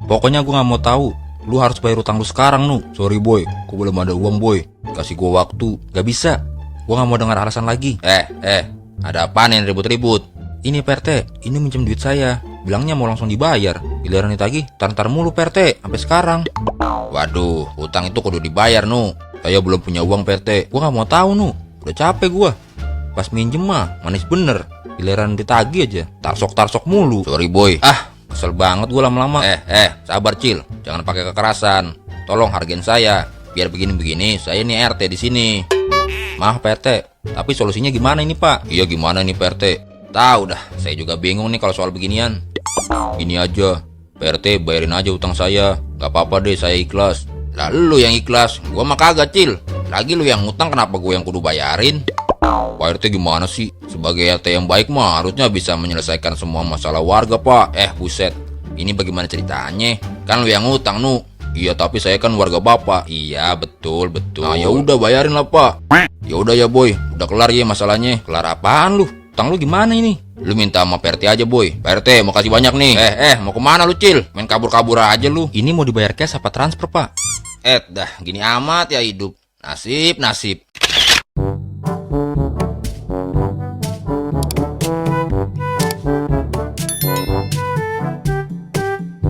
Pokoknya gue gak mau tahu. Lu harus bayar utang lu sekarang nu. Sorry boy, gue belum ada uang boy. Kasih gue waktu. Gak bisa. Gue gak mau dengar alasan lagi. Ada apa nih ribut-ribut? Ini PRT, ini minjem duit saya. Bilangnya mau langsung dibayar. Giliran ditagih, tar mulu PRT, sampai sekarang. Waduh, utang itu kudu dibayar nu. Saya belum punya uang PRT. Gue gak mau tahu nu. Udah capek gue. Pas minjem mah, manis bener. Giliran ditagih aja, tarsok mulu. Sorry boy. Kesel banget gue lama-lama. Sabar Cil, jangan pakai kekerasan. Tolong hargain saya. Biar begini-begini, saya ini RT di sini. Maaf PRT, tapi solusinya gimana ini Pak? Iya gimana nih PRT? Tahu dah, saya juga bingung nih kalau soal beginian. Gini aja, PRT bayarin aja utang saya. Gak apa-apa deh, saya ikhlas. Lah lu yang ikhlas, gua mah kagak Cil. Lagi lu yang ngutang, kenapa gue yang kudu bayarin? Pak RT gimana sih? Sebagai RT yang baik mah harusnya bisa menyelesaikan semua masalah warga Pak. Buset, ini bagaimana ceritanya? Kan lu yang ngutang nu. Iya tapi saya kan warga bapak. Iya betul. Nah ya udah bayarin lah Pak. Ya udah ya boy, udah kelar ya masalahnya. Kelar apaan lu? Utang lu gimana ini? Lu minta sama PRT aja boy. PRT mau kasih banyak nih. Mau kemana lu Cil? Main kabur-kabur aja lu. Ini mau dibayar cash apa transfer Pak? Dah gini amat ya hidup. Nasib.